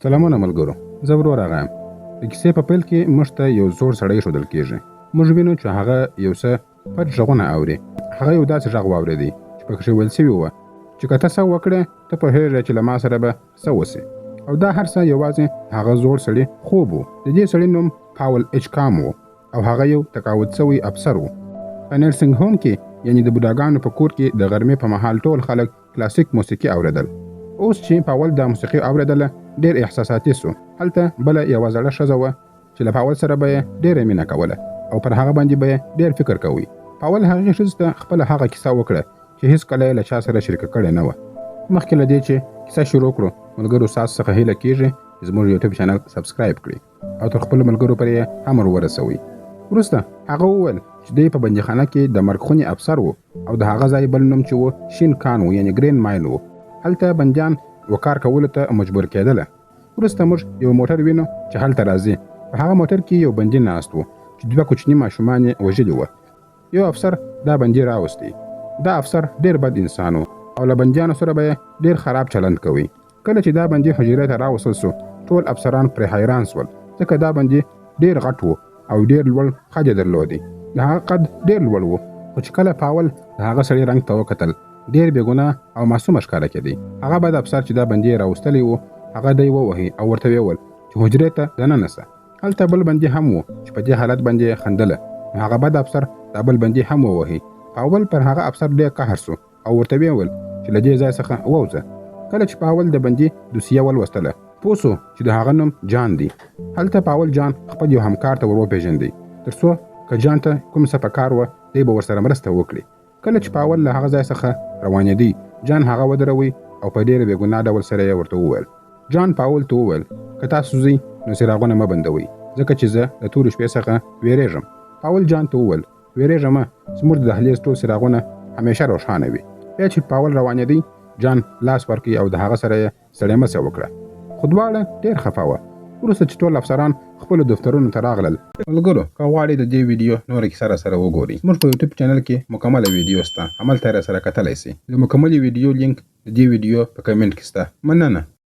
سلامونه ملګرو، زه ورور اغا یم. د کیسې په پیل کې موږ ته یو زوړ سړی ښودل کیږي. موږ وینو چې هغه یو څه پټ غږونه اوري. هغه یو داسې غږ واورېدی چې پکښې ویل شوي وه چې که ته څه وکړې، ته پوهېږې چې له ما سره به څه وشي. او دا هر څه یوازې د هغه زوړ سړي خوب و. د دې سړي نوم پاول اچ کام و او هغه یو تقاعد شوی افسر و. په نرسنګ هوم کې، یعنې د بوډاګانو په کور کې، د غرمې په مهال ټول خلک کلاسیک موسیقي اورېدل. اوس چې پاول دا موسیقي اورېدله، ډېر احساساتي شو. هلته بله یوه زړه ښځه وه چې له پاول سره به یې ډېره مینه کوله او پر هغه باندې به یې ډېر فکر کوی. پاول هغې ښځې ته خپله هغه کیسه وکړه چې هېڅکله یې له چا سره شریکه کړې نه وه. مخکې له دې چې کیسه شروع کړو، ملګرو ستاسو څخه هیله کېږي چې زموږ یوټیوب چینل سبسکرایب کړي او تر خپلو ملګرو پرې یې هم ور ورسوئ. وروسته هغه وویل چې دی په بندیخانه کې د مرګ خونې افسر و او د هغه ځای بل نوم چې و شین کان و، یعنې ګرین ماین و. هلته بندیان و کار کولو ته مجبور کېدله. وروسته موږ یو موټر وینو چې هلته راځي. په هغه موټر کې یو بندي ناست و چې دوه کوچني ماشومان یې وژلي وه. یو افسر دا بندي راوستی. دا افسر ډېر بد انسان و او له بندیانو سره به یې ډېر خراب چلند کوی. کله چې دا بندي حجرې ته راوستل شو، ټول افسران پرې حیران شول، ځکه دا بندي ډېر غټ و او ډېر لوړ قد یې درلودی. د هغه قد ډېر لوړ و، خو چې کله پاول د هغه سړي رنګ ته وکتل، ډېر بې ګناه او معصومه ښکاره کېدی. هغه بد افسر چې دا بندي یې راوستلی و، هغه دی ووهی او ورته ویې ویل چې حجرې ته دننه شه. هلته بل بندي هم و چې په دې حالت باندې یې خندله، نو هغه بد افسر دا بل بندي هم ووهی. پاول پر هغه افسر ډېر قهر شو او ورته ویې ویل چې له دې ځای څخه ووځه. کله چې پاول د بندي دوسیه ولوستله، پوه شو چې د هغه نوم جان دی. هلته پاول جان خپل یو همکار ته ور وپېژندی، تر څو که جان ته کوم څه په کار وه، دی به ورسره مرسته وکړي. کله چې پاول له هغه ځای څخه روانېدی، جان هغه ودروی او په ډېر بې ګناه ډول سره یې ورته وویل. جان پاول ته وویل، که تاسو ځئ نو څراغونه مه بندوئ، ځکه چې زه له تورې شپې څخه وېرېږم. پاول جان ته وویل، وېرېږه مه، زموږ د دهلېز ټول څراغونه همېشه روښانه وي. بیا چې پاول روانېدی، جان لاس ورکړ او د هغه سره یې ستړې مسې وکړه، خو دواړه ډېر خفه وه. وروسته چې ټول افسران خپلو دفترونو ته راغلل، ملګرو که غواړئ د دې ویډیو نوره کیسه راسره وګورئ، زموږ په یوټیوب چینل کې مکمله ویډیو شته، هملته یې راسره کتلی شئ. د مکملې ویډیو لینک د دې ویډیو په کمنټ کې شته. مننه.